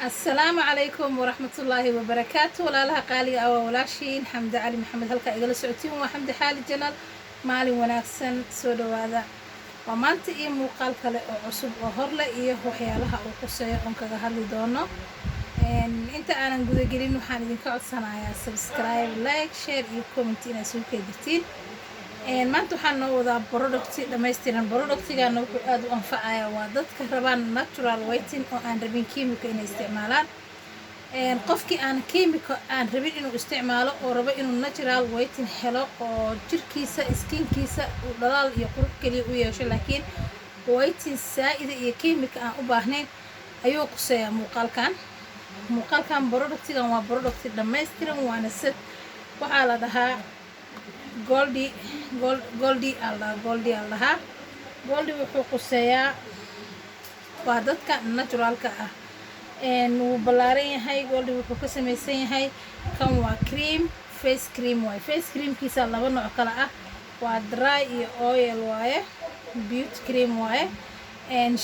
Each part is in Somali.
Asalaamu calaykum waraxmatullaahi wabarakaatu. Walaalaha qaaliga ah, waa walaashiin Xamdi Cali Maxamed. Halkaa igala socotiin waa Xamdi Xaali Channel. Maalin wanaagsan, soo dhawaada. Waa maanta iyo muuqaal kale oo cusub oo horle iyo waxyaalaha uu quseeyo oon kaga hadli doono. Inta aanan gudagelin, waxaan idinka codsanayaa subscribe, like, share iyo comment inaad soo keedirtiin. Maanta waxaan noo wadaa product dhammaystiran. Productigana wuxuu aada u anfacayaa waa dadka rabaan natural whitening oo aan rabin chemical inay isticmaalaan. Qofkii aan chemical aan rabin inuu isticmaalo oo rabo inuu natural whitening helo oo jirkiisa, skinkiisa uu dhalaal iyo qurux keliya u yeesho, laakiin whitening saa-ida iyo chemical aan u baahnayn ayuu quseeyaa muuqaalkan. Muuqaalkan productigan waa product dhammaystiran, waana set. Waxaa la dhahaa Goldi, Goldi aa la dhahaa, Goldi aa la dhahaa. Goldi wuxuu quseeyaa waa dadka naturalka ah. Wuu ballaaran yahay. Goldi wuxuu ka samaysan yahay, kan waa cream, face cream waaye. Face creamkiisa laba nooc kale ah, waa dry iyo oil waaye. Beauty cream waaye,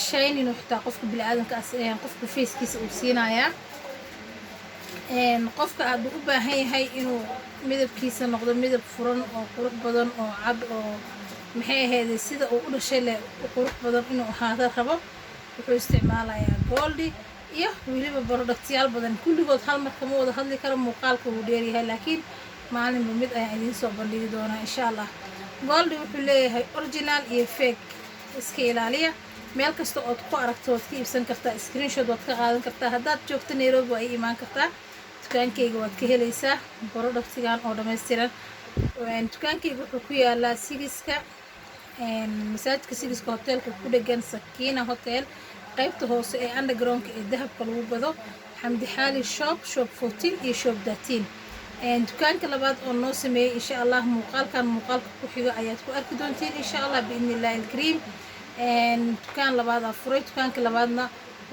shining xitaa qofka bini-aadankaas, qofka facekiisa uu siinayaa. Qofka hadduu u baahan yahay inuu midabkiisa noqdo midab furan oo qurux badan oo cad oo maxay ahayd sida uu u dhashay leh u qurux badan inuu ahaado rabo, wuxuu isticmaalayaa Goldi iyo weliba productyaal badan. Kulligood hal mar kama wada hadli karo, muuqaalka wuu dheeryahay, laakiin maalinba mid ayaan idiin soo bandhigi doonaa, insha Allah. Goldi wuxuu leeyahay original iyo fake, iska ilaaliya. Meel kasta ood ku aragto waad ka iibsan kartaa, screenshot waad ka qaadan kartaa. Haddaad joogto Nairobi, waa ii imaan kartaa, dukaankayga waad ka helaysaa productigan oo dhammaystiran. Dukaankayga wuxuu ku yaalaa Sigiska, masaajidka Sigiska, hoteelka ku dhegan, Sakiina Hotel, qaybta hoose ee undergroundka ee dahabka lagu gado. Xamdi Xaali Shop, shop 14 iyo shop 13. Dukaanka labaad oo noo sameeyey, insha Allah muuqaalkan muuqaalka ku xigo ayaad ku arki doontiin, insha Allah, biidni illahi alkariim. Dukaan labaadaa furay. Dukaanka labaadna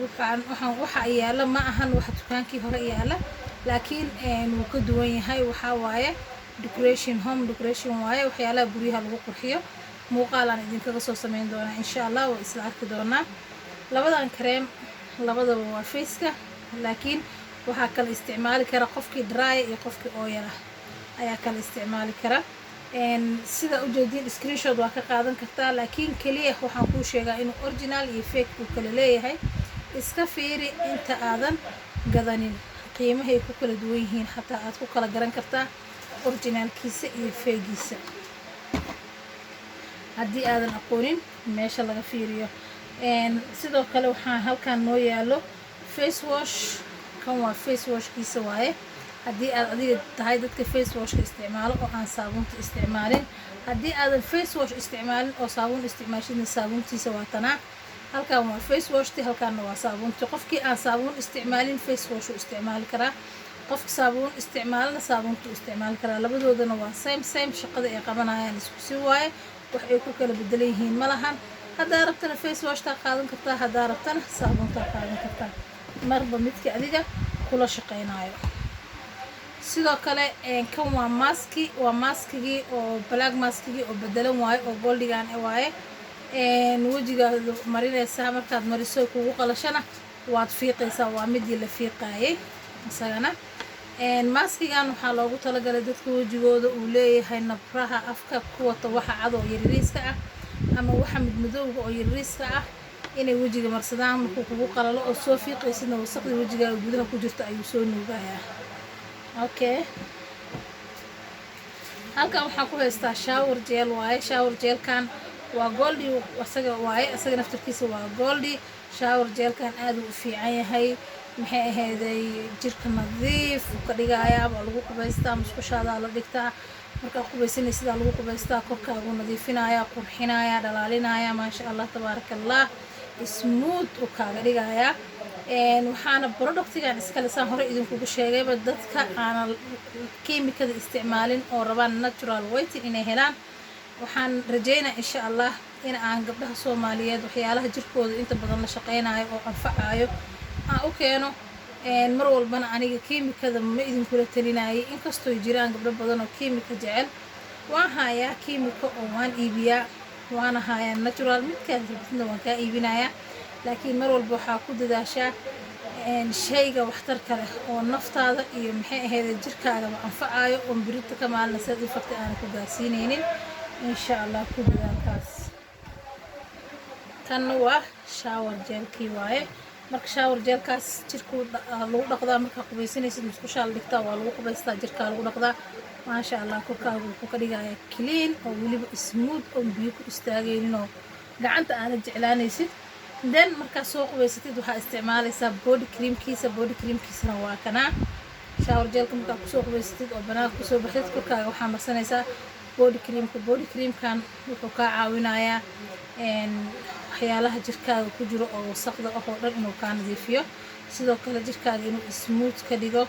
waxaan waxaan waxa yaala ma ahan waxa dukaankii hore yaala, laakiin wuu ka duwan yahay. Waxaa waaye decoration, home decoration waaye, waxyaalaha guryaha lagu qurxiyo. Muuqaalaan idinkaga soo sameyn doonaa, insha Allah, waa isla arki doonaa. Labadan kareem labadaba waa faceka, laakiin waxaa kala isticmaali kara qofkii dry iyo qofkii oil ah ayaa kala isticmaali kara. Sida ujeediin, screenshot waa ka qaadan kartaa, laakiin keliya waxaan kuu sheegaa inuu original iyo fake uu kala leeyahay. Iska fiiri inta aadan gadanin qiimahay ku kala duwan yihiin, xataa aad ku kala garan kartaa originalkiisa iyo fakegiisa haddii aadan aqoonin meesha laga fiiriyo. Sidoo kale waxaa halkan noo yaalo face wash. Kan waa face washkiisa waaye. Haddii aad adiga tahay dadka face washka isticmaalo oo aan saabuunta isticmaalin, haddii aadan face wash isticmaalin oo saabuun isticmaashidna, saabuuntiisa waa tanaa. Halkan waa face washti, halkaanna waa saabuunti. Qofkii aan saabuun isticmaalin face wash uu isticmaali karaa, qofka saabuun isticmaalana saabuuntu isticmaali karaa. Labadoodana waa same same, shaqada ay qabanayaan isku si waaye, wax ay ku kala bedelan yihiin ma lahan. Haddaa rabtana face washtaa qaadan kartaa, haddaa rabtana saabuuntaa qaadan kartaa, marba midkii adiga kula shaqeynayo. Sidoo kale kan waa maski, waa maskigii oo black, maskigii oo bedelan waaye oo Goldigan waaye. Wejigaad marinaysaa, markaad mariso kugu qalashana waad fiiqaysaa. Waa midii la fiiqaayay isagana. Maskigan waxaa loogu talagalay dadka wejigooda uu leeyahay nabraha, afka ku wata waxa cad oo yaryariiska ah ama waxa midmadowga oo yaryariiska ah inay wejiga marsadaan. Markuu kugu qalalo oo soo fiiqaysidna, wasaqdii wejigaaga gudaha ku jirta ayuu soo nuugayaa. Okay, halkan waxaan ku haystaa shower gel waaye. Shower gelkan waa Goldi isaga waaye, isaga naftarkiisa waa Goldi. Shower gelkan aad uu u fiican yahay. Maxay ahayday, jirka nadiif uu ka dhigayaa. Waa lagu qubaystaa, musqushaadaa la dhigtaa, markaa qubaysanay sidaa lagu qubaystaa. Korkaaguu nadiifinayaa, qurxinayaa, dhalaalinayaa. Maasha Allah, tabaaraka Allah, smooth uu kaaga dhigayaa. Waxaana productigan iskale, saan hore idinkugu sheegayba, dadka aanan kiimikada isticmaalin oo rabaan natural whitening inay helaan. Waxaan rajeynaa, insha Allah, in aan gabdhaha Soomaaliyeed waxyaalaha jirkooda inta badan la shaqeynayo oo anfacayo aan u keeno. Mar walbana aniga kiimikada ma idinkula talinayay, inkastoo jiraan gabdho badan oo kiimika jecel. Waan hayaa kiimika oo waan iibiyaa, waana hayaa natural. Midkaad rabtidna waan kaa iibinayaa, laakiin mar walba waxaa ku dadaashaa Shayga waxtarka leh oo naftaada iyo, maxay ahayd, jirkaagaba anfacayo, oon birita ka maalina side effect aanan ku gaarsiinaynin, insha Allah ku dadaalkaas. Tanna waa shower gelkii waaye. Marka shower gelkaas jirku lagu dhaqdaa markaa qubaysanaysid, musqushaa la dhigtaa, waa lagu qubaystaa, jirkaa lagu dhaqdaa. Maasha Allah, korkaaga wuxuu ka dhigayaa clean oo weliba smooth, oon biyo ku istaagaynin oo gacanta aana jeclaanaysid. Then markaad soo qubaysatid, waxaa isticmaalaysaa body creamkiisa. Body creamkiisana waa kanaa. Shower gelka markaa kusoo qubaysatid oo banaanka kusoo baxdid, korkaaga waxaa marsanaysaa body creamka. Body creamkan wuxuu kaa caawinayaa waxyaalaha jirkaaga ku jiro oo wasaqda ah oo dhan inuu kaa nadiifiyo, sidoo kale jirkaaga inuu smooth ka dhigo.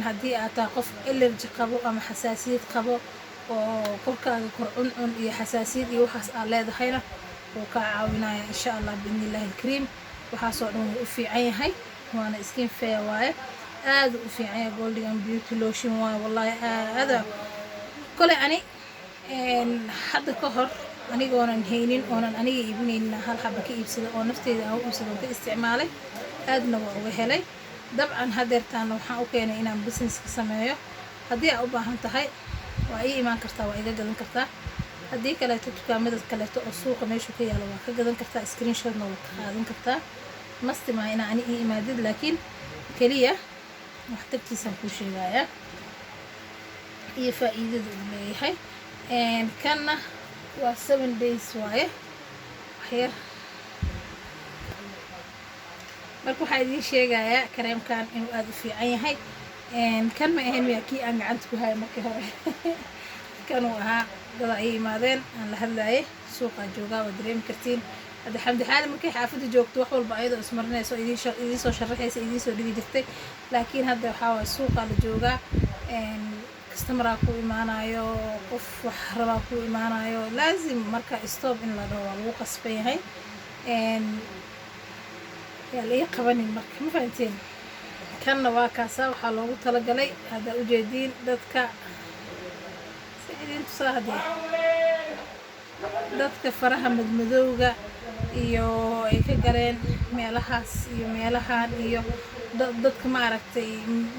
Haddii aad tahay qof allergy qabo ama xasaasiyad qabo oo korkaaga kor cuncun iyo xasaasiyad iyo waxaas aad leedahayna, wuu kaa caawinaya, insha Allah, biidni Illaahi alkariim. Waxaasoo dhan wuu u fiican yahay, waana skin fair waaye, aada u fiican yahay. Goldigan Beauty Lotion waaye. Wallaahi aada kole ani hadda ka hor anigoonan haynin oonan aniga iibinaynin, hal xaba ka iibsada oo nafteyda aan u iibsada oo ka isticmaalay, aadna waa uga helay. Dabcan hadeertaana waxaan u keenay inaan business ka sameeyo. Haddii aa u baahan tahay, waa ii imaan kartaa, waa iga gadan kartaa. Haddii kaleeto, dukaamada kaleeto oo suuqa meeshuu ka yaalo waa ka gadan kartaa, screenshotna waa ka qaadan kartaa. Mastimaa inaa ani ii imaadid, laakiin keliya waxtarkiisaan kuu sheegayaa iyo faa'iidada uu leeyahay. Kanna waa 7 days waaye waxyar. Marka waxaa idiin sheegayaa kareemkan inuu aada u fiican yahay. Kan ma ahayn miyaa kii aan gacanta ku hayay markii hore? Kanuu ahaa. Dada ay imaadeen aan la hadlaayay, suuqaa joogaa, waa dareemi kartiin. Hadda Xamdi Xaali markay xaafadda joogto, wax walba ayadoo ismarinayso, idiin soo sharaxaysa, idiin soo dhigi jirtay. Laakiin hadda waxaa waye suuqaa la joogaa, customeraa ku imaanayo, qof wax rabaa ku imaanayo, laazim marka stop in la dhaho waa lagu qasban yahay. Yaa la ii qabanin marka, ma fahanteen? Kanna waa kaasa. Waxaa loogu talagalay, haddaa ujeediin, dadka si idiin tusaa, haddee dadka faraha madmadowga iyo ay ka galeen meelahaas iyo meelahan, iyo dadka, ma aragtay,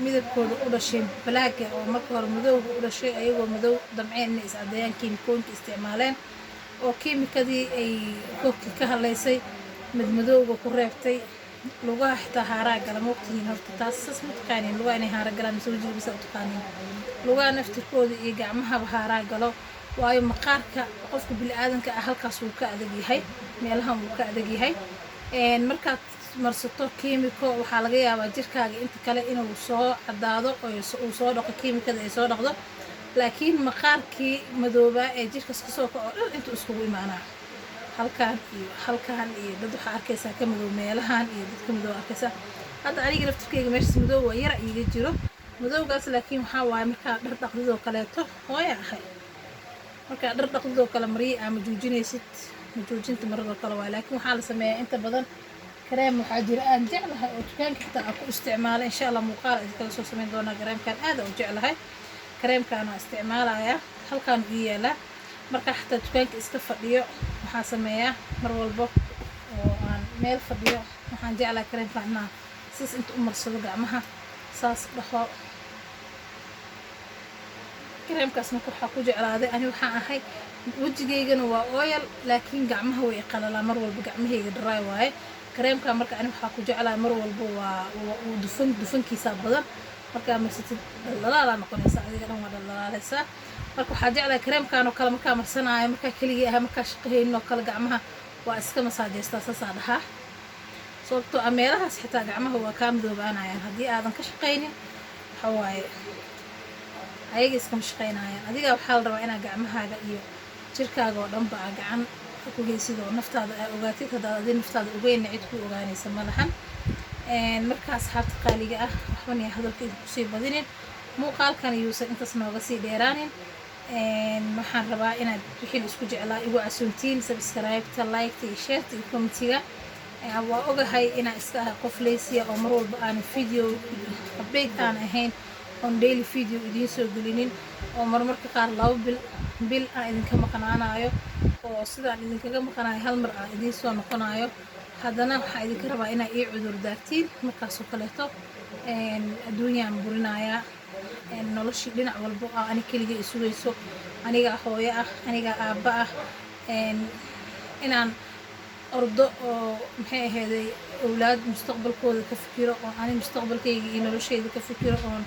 midabkooda u dhashay balaaga, oo marka hore madowga u dhashay, ayagoo madow damceen inay iscadeeyaan, kiimikooyinka isticmaaleen oo kiimikadii ay korkii ka hadlaysay, madmadowga ku reebtay. Lugaha xitaa haaraa gala, ma ogtihiin horta taas? Sas ma taqaaniin lugaha inay haara galaan, mise wejiga bisa u taqaaniin? Lugaha naftirkooda iyo gacmahaba haaraa galo, waayo maqaarka qofka bini-aadanka ah halkaas wuu ka adag yahay, meelahan wuu ka adag yahay. Markaad marsato kiimiko, waxaa laga yaabaa jirkaaga inta kale inuu soo caddaado oo uu soo dhaqo, kiimikada ay soo dhaqdo, laakiin maqaarkii madoobaa ee jirkaas kasoo kaco dhan intuu iskugu imaanaa halkan iyo halkan. Iyo dad waxaa arkaysaa ka madow meelahan, iyo dadka madow arkaysaa. Hadda aniga laftirkeyga meeshaas madow waa yara iiga jiro madowgaas, laakiin waxaa waaye markaa dhar dhaqdidoo kaleeto, hooya ahay, markaa dhar dhaqdidoo kale maryi ama joojinaysid, majoojinta maradoo kale waay. Laakiin waxaa la sameeyaa inta badan kareem waxaa jira aan jeclahay oo dukaanka xitaa aan ku isticmaalo. Insha Allah muuqaal idinkala soo sameyn doonaa. Kareemkan aad u jeclahay, kareemkaan waa isticmaalayaa, halkaan ii yaalaa. Markaa xataa dukaanka iska fadhiyo, waxaa sameeyaa mar walbo oo aan meel fadhiyo, waxaan jeclahay kareemkaan inaan saas inta u marsado gacmaha, saas dhaho. Kareemkaas marka waxaa ku jeclaaday, ani waxaan ahay wejigaygana waa oil, laakiin gacmaha way qalalaa mar walba, gacmahayga dry waaye. Kareemka marka ani waxaa ku jeclahay mar walba waa uu dufan, dufankiisaa badan. Markaa marsatid, dhaldhalaalaa noqonaysa, adiga dhan waa dhaldhalaalaysaa. Marka waxaa jeclahay kareemkan oo kale markaa marsanaayo, markaa keligii ahay, markaa shaqahaynin oo kale, gacmaha waa iska masaajeystaa, saasaa dhahaa, sababtoo ah meelahaas xitaa gacmaha waa kaa madoobaanayaan haddii aadan ka shaqaynin. Waxa waaye ayaga iskama shaqaynayaan. Adiga waxaa la rabaa inaad gacmahaaga iyo jirkaaga oo dhanba aa gacan ku haysid oo naftaada aa ogaatid. Haddaad adi naftaada ogeynna, cid ku ogaanaysa ma lahan. Marka asxaabta qaaliga ah, waxban iyo hadalka idinku sii badinin, muuqaalkan yuusan intaas nooga sii dheeraanin. Waxaan rabaa inaad wixii la isku jeclaa igu casuumtiin: subscribe-ta, like-ta iyo share-ta iyo commentiga. Waa ogahay inaan iska ahay qof lazy ah oo mar walba aan video update aan ahayn, oon daily video idiin soo gelinin, oo marmarka qaar 2 bil, bil aan idinka maqnaanayo, oo sidaan idinkaga maqanayo hal mar aan idiin soo noqonayo. Haddana waxaa idinka rabaa inaa ii cudur daartiin. Markaasoo kaleeto adduunyaan burinayaa, noloshii dhinac walbo ah ani keliga isugayso, anigaa hooyo ah, anigaa aabba ah, inaan ordo oo, maxay ahayday, owlaad mustaqbalkooda ka fikiro, oo ani mustaqbalkayga iyo nolosheyda ka fikiro, oon,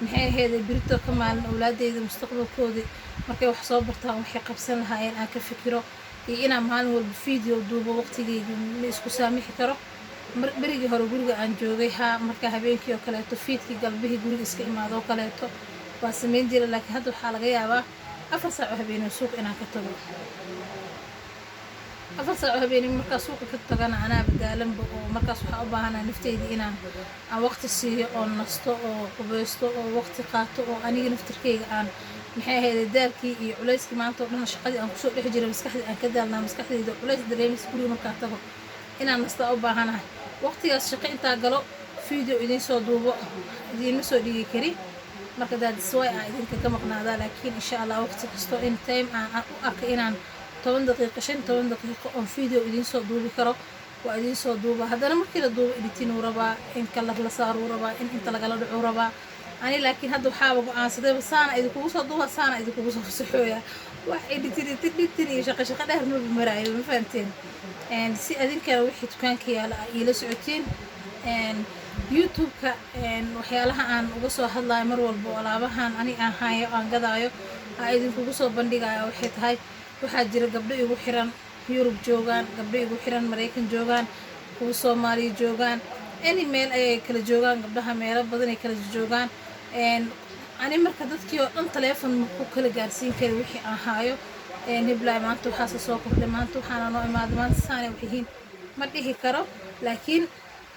maxay ahayday, birito ka maalin owlaadeyda mustaqbalkoodii markay wax soo bartaan waxay qabsan lahaayeen aan ka fikiro, iyo inaan maalin walba video duubo, waqtigeyga ma isku saamixi karo. Berigii hore guriga aan joogay haa, marka habeenkii oo kaleeto, fiidkii, galbihii guriga iska imaado oo kaleeto waa sameyn jira, laakiin hadda waxaa laga yaabaa 4 saac oo habeenimo suuq inaan ka tago. 4 saac oo habeenimo markaa suuqa ka tagana anaa badaalanba, oo markaas waxaa u baahanaa nafteyda inaan aan waqti siiyo, oo nasto, oo qubeysto, oo waqti qaato, oo aniga naftirkeyga aan, maxay ahayd, daalkii iyo culayskii maanta oo dhan shaqadii aan kusoo dhex jiray maskaxdii aan ka daalnaa, maskaxdeyda culays dareemaysa, guriga markaa tago inaan nastaa u baahanahay. Waqtigaas shaqo intaa galo video idiin soo duubo idiinma soo dhigi kari. Marka that's why aan idinka ka maqnaadaa, laakiin insha Allah waqti kasto in time aan u arka inaan 10 daqiiqo, 15 daqiiqo oon video idiin soo duubi karo, waa idiin soo duuba. Haddana markii la duubo editing uu rabaa, in color la saaruu rabaa, in inta lagala dhacuu rabaa. Ani laakiin hadda waxaaba go-aansadayba saana idinkugu soo duuba, saana idinkugu soo fasaxooya. Wax editing editing iyo shaqo shaqo dheer maba maraayo, ma fahanteen? Si adinkana wixii dukaanka yaala aa iila socotiin YouTube-ka, waxyaalaha aan uga soo hadlayo mar walba oo alaabahan ani aan hayo aan gadaayo aa idinkugu soo bandhigayo, waxay tahay waxaa jira gabdho igu xiran Yurub joogaan, gabdho igu xiran Maraykan joogaan, kuwa Soomaaliya joogaan, any meel ayay kala joogaan gabdhaha, meelo badan ay kala joogaan. Ani marka dadkii oo dhan taleefon ma ku kala gaarsiin kari wixii aan haayo. Heblaay, maanta waxaase soo kordhay, maanta waxaana noo imaaday, maanta saanay wax yihiin, ma dhihi karo, laakiin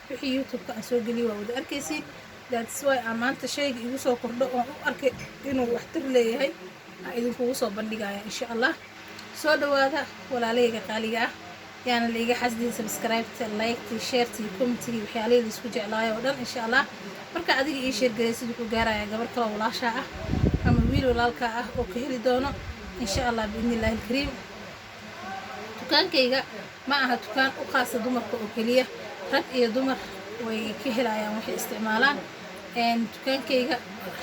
wixii YouTube-ka aan soo geliyay waa wada arkaysiin. That's why aan maanta shayga igu soo kordho oon u arkay inuu waxtar leeyahay aan idinkugu soo bandhigaya insha Allah. Soo dhawaada walaalahayga qaaliga ah, yaana la iga xasdin subscribe-ta, like-tii, share-tii, comment-igii, waxyaalihii laisku jeclaayo oo dhan insha Allah. Marka adiga ii share garaysid, wuxuu gaarayaa gabar kaloo walaashaa ah ama wiil walaalkaa ah oo ka heli doono insha Allah biidni illaahi alkariim. Dukaankayga ma aha dukaan u khaasa dumarka oo keliya, rag iyo dumar way ka helayaan waxay isticmaalaan dukaankayga.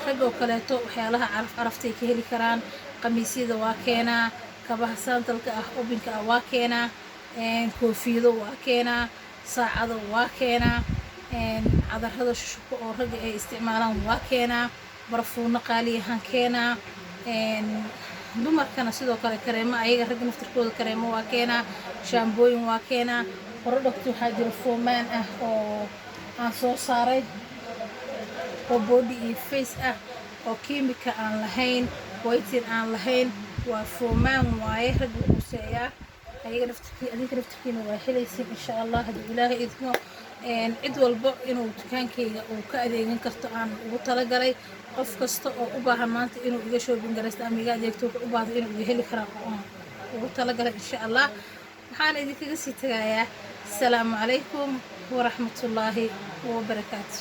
Rag oo kaleeto waxyaalaha caraf caraftay ka heli karaan, qamiisyada waa keenaa, kabaha saantalka ah, obinka ah waa keenaa, koofiyado waa keenaa, saacado waa keenaa, cadarada shushuko oo ragga ay isticmaalaan waa keenaa, barafuuno qaaliyahan keenaa. Dumarkana sidoo kale kareemo, ayaga ragga naftirkooda kareemo waa keenaa, shaambooyin waa keenaa. Product waxaa jira foomaan ah oo aan soo saaray oo body iyo face ah oo kiimika aan lahayn, whitening aan lahayn, waa foomaan waaye, ragga quseeyaa ayaga naftirkii, adinka naftirkiina waa helaysin insha Allah hadduu Ilaahay idmo. Cid walbo inuu dukaankayga uu ka adeegan karto aan ugu talagalay. Qof kasta oo u baahan maanta inuu iga shopping garaysto ama iga adeegto, wuxuu u baahdo inuu iga heli karaa oo aan ugu talagalay insha Allah. Waxaan idinkaga sii tagayaa asalaamu calaykum waraxmatullaahi wabarakaatu.